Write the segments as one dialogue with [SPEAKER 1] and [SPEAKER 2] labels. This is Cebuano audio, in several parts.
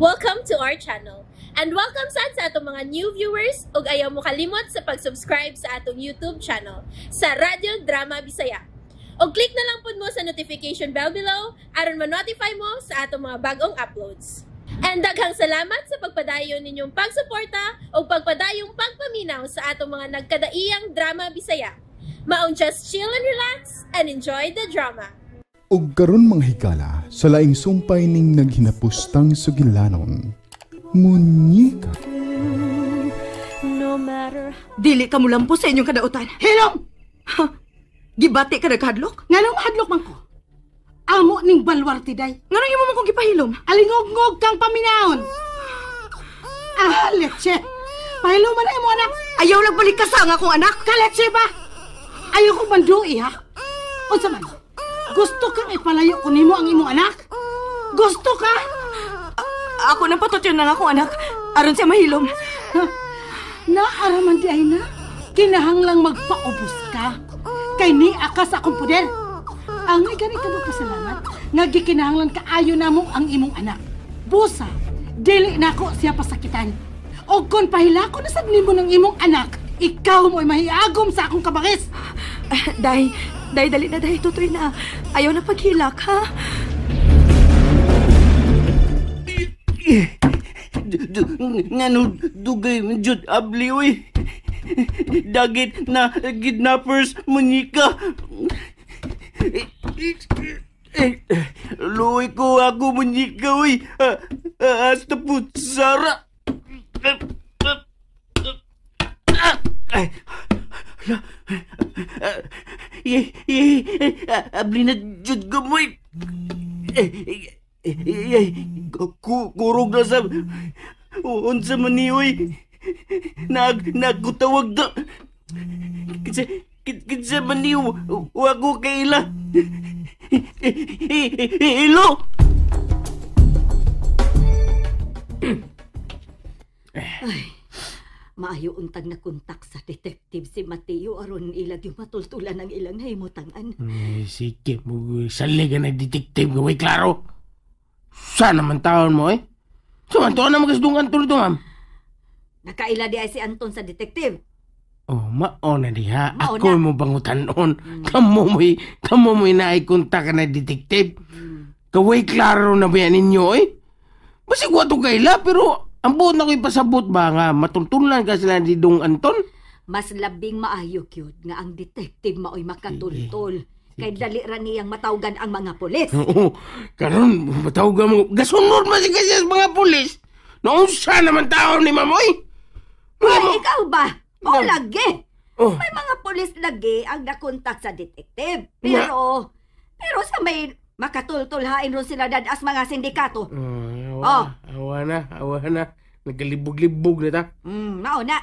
[SPEAKER 1] Welcome to our channel. And welcome sad sa atong mga new viewers ug ayaw mo kalimot sa pag-subscribe sa atong YouTube channel sa Radyo Drama Bisaya. Og click na lang pud mo sa notification bell below aron ma-notify mo sa atong mga bagong uploads. And daghang salamat sa pagpadayon ninyong pagsuporta ug pagpadayong pagpaminaw sa atong mga nagkadaiyang drama Bisaya. Maong just chill and relax and enjoy the drama.
[SPEAKER 2] Ug karon, mga higala, sa laing sumpay ning naghinapustang sugilanon, Munyeka.
[SPEAKER 3] No matter
[SPEAKER 4] Dili ka mulampo sa inyong kadautan.
[SPEAKER 5] Hilom!
[SPEAKER 4] Ha? Gibati ka nagkadlok?
[SPEAKER 5] Nganong mahadlok man ko? Amo ning balwarte, day.
[SPEAKER 4] Nganong imo man kong gipahilom?
[SPEAKER 5] Alingog-ngog kang paminahon. Ah, leche. Pahilom man na imo anak.
[SPEAKER 4] Ayaw lang balik ka sa nga akong anak.
[SPEAKER 5] Kaletche ba? Ayaw ko bandui, ha? Unsa man? Gusto kang ipalayo ko nimo ang imong anak? Gusto ka?
[SPEAKER 4] Ako nang patutyon na nga akong anak. Aron siya mahilom.
[SPEAKER 5] Ha? Naaraman di ay na. Kinahanglang magpaubos ka. Kay ni akas akong poder. Ang gani ka magpasalamat nga gikinahanglan kaayo namo ang imong anak. Busa, dili nako siya pasakitan. Og kon pahilako na sad nimo ng imong anak, ikaw mo'y mahiagom sa akong kabangis.
[SPEAKER 4] Ah, Day, day, dali na, day. Tutoy na. Ayaw na paghilak, ha?
[SPEAKER 6] Ngano dugay man jud abli oy. Dagit na kidnappers, munyika. Luoy ko ako, munyika oy. Hasta po Sara. Ay, hala. Ye, ye, abli na jud ko moy. Kurog na sa unsa man ni oy. Nagkutawag da. Kinsa man ni, wa ko kaila. Ilo.
[SPEAKER 7] Maayo untag na kontak sa detective si Mateo aron ilag yung matultulan ang ilang nahimutangan.
[SPEAKER 8] Eh, sige, sali ka na detective gawin, klaro. Sana man taon mo eh. So, man taon na magasdung Anton ito, ma'am.
[SPEAKER 7] Nakaila di ay si Anton sa detective.
[SPEAKER 8] Oh, mao na diha.
[SPEAKER 7] Mao
[SPEAKER 8] Ako
[SPEAKER 7] na.
[SPEAKER 8] mo bangutanon. Kamo mo'y naikontak ka na detective. Kaway klaro na ba yan ninyo eh? Basig wato kaila, pero ang buot na ko ipasabot ba nga matultulan ka sila ni Dong Anton?
[SPEAKER 7] Mas labing maayo gyud nga ang detective maoy makatultol. Kay dali ra niyang matawgan ang mga pulis.
[SPEAKER 8] Oo, karon matawag mo. Gasunod man si kasi sa mga pulis. Naunsa naman tao ni Mamoy?
[SPEAKER 7] Ay, ikaw ba? O lagi.
[SPEAKER 8] Oh.
[SPEAKER 7] May mga pulis lagi ang nakontak sa detective. Pero sa may makatultulhain ron sila dadas mga sindikato.
[SPEAKER 8] Oh, awa,
[SPEAKER 7] Oh.
[SPEAKER 8] awa na, awa na. Nagkalibog-libog na ta.
[SPEAKER 7] Mao na.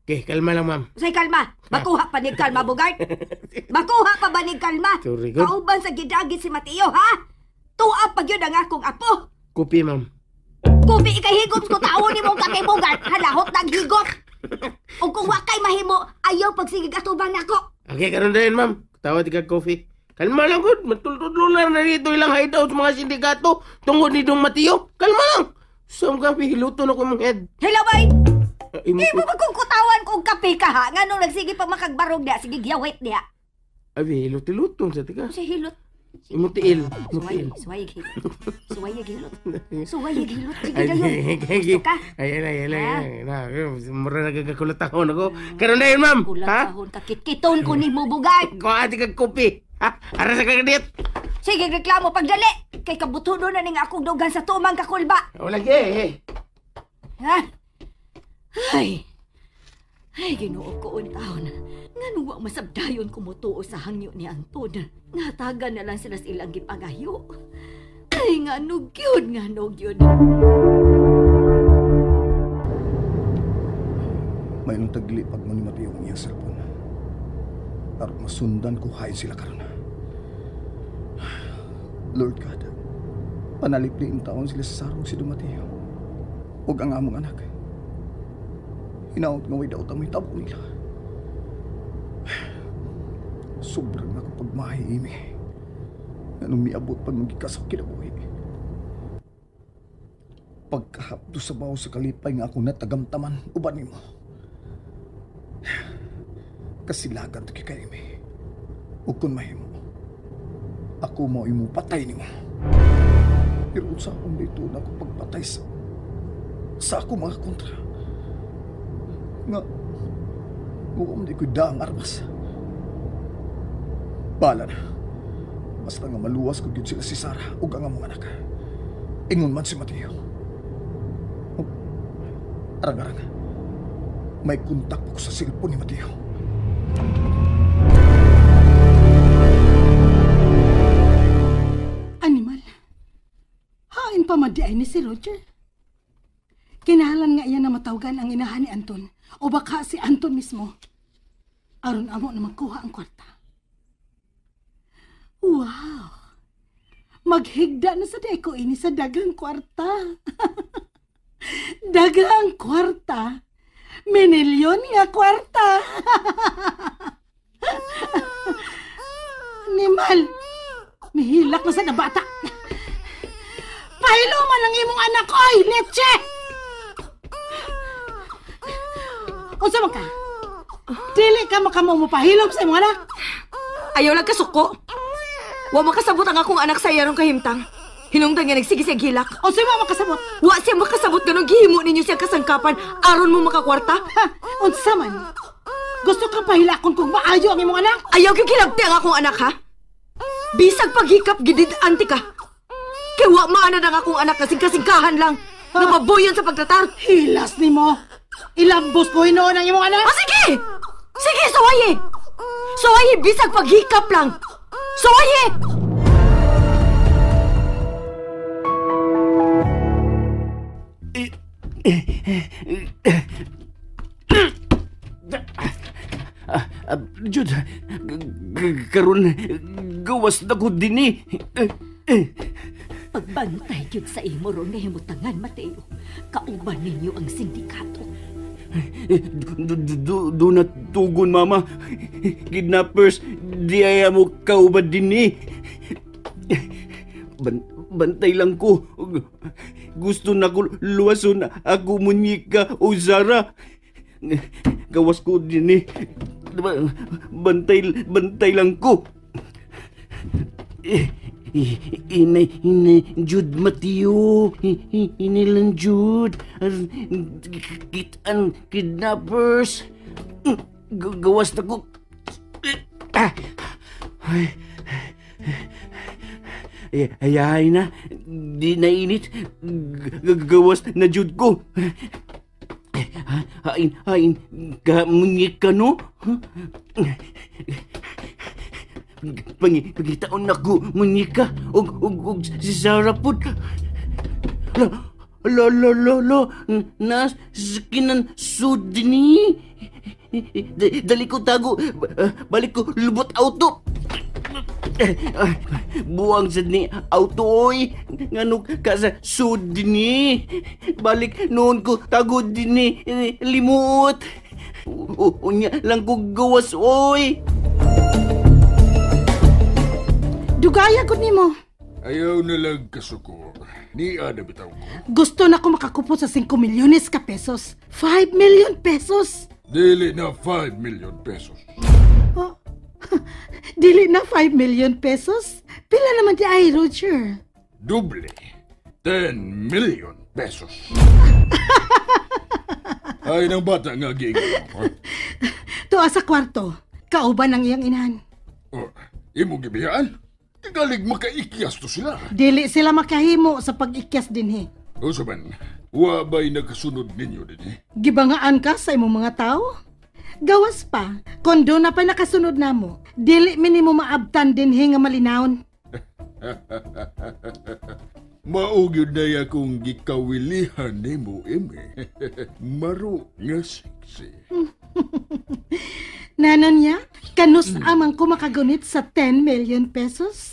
[SPEAKER 8] Okay, kalma lang, ma'am.
[SPEAKER 7] Say kalma. Makuha pa ni kalma, Bugart. Makuha pa ba ni kalma?
[SPEAKER 8] Sorry, good.
[SPEAKER 7] Kauban sa gidagit si Mateo, ha? Tuwa pa gyud ang akong apo.
[SPEAKER 8] Kopi, ma'am.
[SPEAKER 7] Kubi ikay higop ko taon ni mong kakay Bugart. Halahot ng higop. O kung wa kay mahimo, ayaw pagsigig atubang nako.
[SPEAKER 8] Okay, karon din, ma'am. Tawa ti kag coffee. Kalma lang, good. Matultudlo na na rito ilang hideout sa mga sindikato tungod ni Dong Mateo. Kalma lang. Sa mga kape, hiluto na ko mong head.
[SPEAKER 7] Hello, bay.
[SPEAKER 8] Ah, imo
[SPEAKER 7] Di mo ba kung kutawan kung kape ka, ha? Nganong nagsige pa makagbarog niya, sige giyawit niya.
[SPEAKER 8] Abi, hilut-hiluton sa tika.
[SPEAKER 7] Sa hilot.
[SPEAKER 8] Imo tiil. Imo
[SPEAKER 7] Suway,
[SPEAKER 8] tiil.
[SPEAKER 7] suway hilot. Suway hilot. Suway hilot. Sige
[SPEAKER 8] Ay,
[SPEAKER 7] dayon. Gusto ka?
[SPEAKER 8] Ayan, ayan,
[SPEAKER 7] Ha?
[SPEAKER 8] ayan. Na, mura nagkakakulat ako nako. Karon na yun, ma'am.
[SPEAKER 7] Kulat
[SPEAKER 8] Ha?
[SPEAKER 7] kahon kakitkiton ko ni mo, Bugart.
[SPEAKER 8] Kuha ti kag kopi. Ha? Ara sa kagadit.
[SPEAKER 7] Sige, reklamo pagdali. Kay kabutuno na ning akong dugan sa tumang kakulba.
[SPEAKER 8] Wala ge. Eh.
[SPEAKER 7] Ha? Ay. Ay, Ginoo ko taon. Nganong wa masabdayon kumutuo sa hangyo ni Anton. Natagan na lang sila sa ilang gipangayo. Ay, nga gyud, nga gyud.
[SPEAKER 2] May nung tagli pag mo ni Mateo ang iyang cellphone. Aron masundan ko hain sila karon. Lord God, panalip ni taon sila sa sarong si Don Mateo. Ug ang among anak. Hinaot nga way daot ang may tabo nila. Sobrang ako pagmahi, Amy. Anong miabot pag magikasok kinabuhi. Pagkahapdo sa bawo sa kalipay nga ako natagamtaman uban nimo. Kasilagan to kay Amy. Ug kun mahimo, ako mao imong patay nimo. Pero unsa akong dito na ako pagpatay sa ako mga kontra. Nga, mukhang di ko'y daang armas. Bala na. Basta nga maluwas ko gyud sila si Sarah ug ang among anak. Ingon man si Mateo. Arang-arang. May kontak ko sa cellphone ni Mateo.
[SPEAKER 5] Animal. Hain pa man di ay ni si Roger. Kinahalan nga iya na matawagan ang inahan ni Anton o baka si Anton mismo. Aron amo na magkuha ang kwarta. Wow! Maghigda na sa deko ini sa dagang kwarta. Dagang kwarta? Minilyon nga kwarta. Animal! Mihilak na sa nabata. Pahilo man ang imong anak, oy! Leche! Unsa man ka? Dili ka makamo mo pahilom sa imong anak.
[SPEAKER 4] Ayaw lang kasuko. Wa makasabot ang akong anak sa iyarong kahimtang. Hinungdan nga nagsige siya gilak.
[SPEAKER 5] Unsa mo makasabot?
[SPEAKER 4] Wa siya makasabot ganong gihimo ninyo siya kasangkapan aron mo makakwarta.
[SPEAKER 5] Ha, unsa man? Gusto kang pahilakon kung maayo ang imong anak?
[SPEAKER 4] Ayaw gyud gilabti ang akong anak, ha? Bisag paghikap gidid-anti ka. Kay wa maanad ang akong anak kasing-kasingkahan lang. Nababoyan sa pagtatar.
[SPEAKER 5] Hilas nimo. Ilambos ko hinuon ang imong anak.
[SPEAKER 4] Ah, sige! Sige, suwaye! Suwaye, bisag paghikap lang. Suwaye!
[SPEAKER 6] Jud, karon gawas na ko dinhi.
[SPEAKER 7] Pagbantay gyud sa imo ron nga himutangan, Mateo. Kauban ninyo ang sindikato.
[SPEAKER 6] Do na tugon, mama. Kidnappers, di ay mo kauban dinhi. Bantay lang ko. Gusto na ko luwason ako munyika o Zara. Gawas ko dinhi. Bantay lang ko. Inay, Jude Mateo. Inay lang, Jude. Kitaan, kidnappers. Gawas na ko. Ayahay na. Di nainit. Gawas na, Jude ko. Hain, kamunyik ka, no? Pangitaon na ko, munyika, og si Sarah pud. Lo, nas, kinan sud ni. Dali ko tago, balik ko lubot auto. Buwang sad ni auto, oy. Nganong ka sa sud ni. Balik noon ko tago din ni, limuot. Unya lang ko gawas, oy.
[SPEAKER 5] Dugaya gud nimo.
[SPEAKER 3] Ayaw na lang kasuko. Ni ada bitaw ko.
[SPEAKER 5] Gusto na ko makakupo sa 5 milyones ka pesos. 5 million pesos.
[SPEAKER 3] Dili na 5 million pesos.
[SPEAKER 5] Oh. Dili na 5 million pesos? Pila naman di ay, Roger?
[SPEAKER 3] Doble. 10 million pesos. Ay, nang bata nga giingon.
[SPEAKER 5] Tuwa sa kwarto. Kauban ang iyang inahan.
[SPEAKER 3] Oh, imo gibiyaan? Tingalig makaikyas to sila.
[SPEAKER 5] Dili sila makahimo sa pag-ikyas dinhi.
[SPEAKER 3] Unsa man, wa ba'y nakasunod ninyo dinhi?
[SPEAKER 5] Gibangaan ka sa imong mga tao? Gawas pa, kondo na pa nakasunod namo. Dili minimo maabtan dinhi nga malinawon.
[SPEAKER 3] Mao gyud na akong gikawilihan nimo, Eme. Maro nga sexy.
[SPEAKER 5] Nanon niya, kanus amang ko makagunit sa 10 million pesos?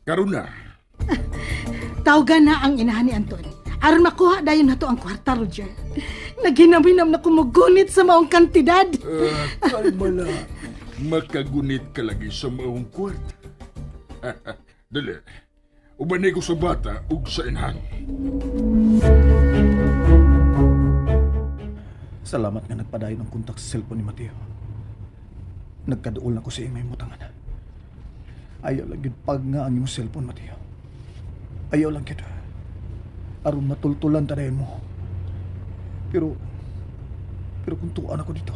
[SPEAKER 3] Karon na.
[SPEAKER 5] Tawgan na ang inahan ni Anton. Aron makuha dayon na to ang kwarta, Roger. Naghinam-hinam na kumugunit sa maong kantidad.
[SPEAKER 3] Kalma na. Makagunit ka lagi sa maong kwarta. Dali. Ubanay ko sa bata ug sa inahan.
[SPEAKER 2] Salamat nga nagpadayon ang kontak sa cellphone ni Mateo. Nagkaduol na ko sa imay mutangan. Ayaw lang yun pag nga ang imong cellphone, Mateo. Ayaw lang yun. Aron matultulan tanayon mo. Pero kung tuan ako dito,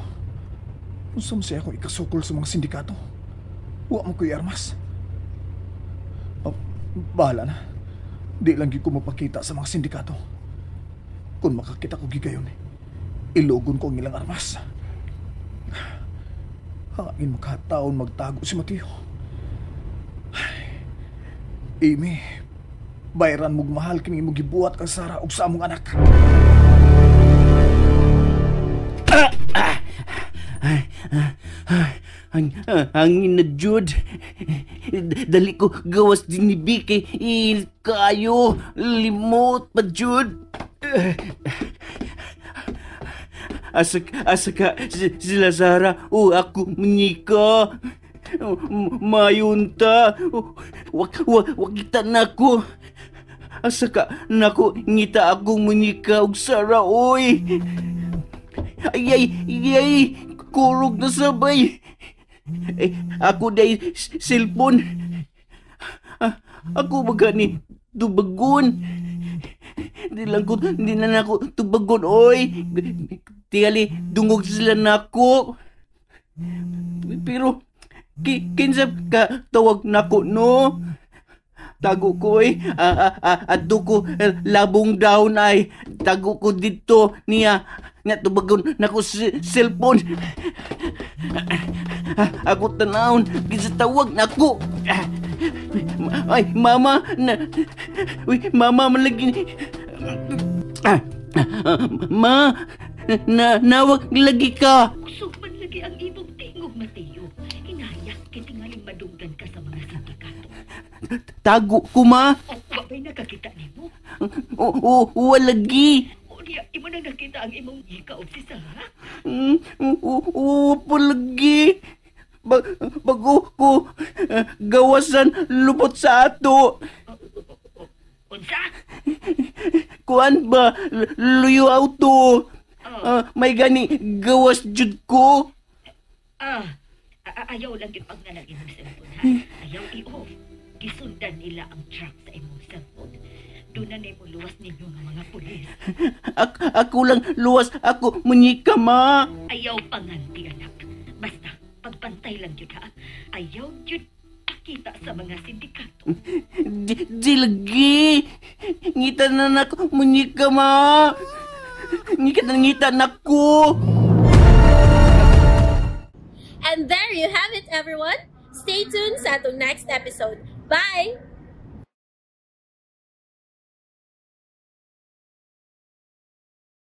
[SPEAKER 2] unsa man siya akong ikasukol sa mga sindikato? Wa mo ko'y armas. Oh, bahala na. Di lang gyud ko mapakita sa mga sindikato. Kung makakita ko gigayon, ilogon ko ang ilang armas. Hangin makataon magtago si Mateo. Ay, Amy, bayaran mong mahal kining imong gibuhat kang Sara ug sa among anak.
[SPEAKER 6] Hangin na jud. Dali ko gawas din ni Vicky. Kayo limot pa jud. Asa ka sila Sara o ako munika. Mayunta. Wakita na ko. Asa ka nako ngita akong munika og Sara oy. Ay ay ay kurog na sabay. Eh, ako day cellphone. Ako baga ni tubagon. Di na ako tubagon oy. Tingali dungog sila nako. Pero kinsa ka tawag nako no? Tago ko eh. Adto ko labong down ay. Tago ko dito niya. Nga tubagon nako cellphone. Ako tanawon kinsa tawag nako. Ay mama na. Uy mama malagi. Ma na nawag lagi ka.
[SPEAKER 7] Usog man lagi ang imong tingog, Mateo. Hinayak kay tingaling madunggan ka sa mga sindikato.
[SPEAKER 6] Tago ko ma.
[SPEAKER 7] O wa ba'y nakakita nimo?
[SPEAKER 6] O walagi.
[SPEAKER 7] O niya imo nang nakita ang imong gika og si Sara?
[SPEAKER 6] O palagi. Bago ko gawasan lupot sa ato.
[SPEAKER 7] Unsa?
[SPEAKER 6] Kuan ba luyo auto? May gani gawas jud ko.
[SPEAKER 7] Ayaw lang gyud pagnalang imong cellphone ha. Ayaw i-off. Gisundan nila ang track sa imong cellphone. Doon na nimo luwas ninyo nga mga pulis.
[SPEAKER 6] Ako lang luwas ako munyika ma.
[SPEAKER 7] Ayaw panganti anak. Basta pagpantay lang jud ha. Ayaw jud pakita sa mga sindikato.
[SPEAKER 6] Di lagi. Ngita na nako munyika ma. Ngita nako.
[SPEAKER 1] And there you have it, everyone. Stay tuned sa atong next episode. Bye!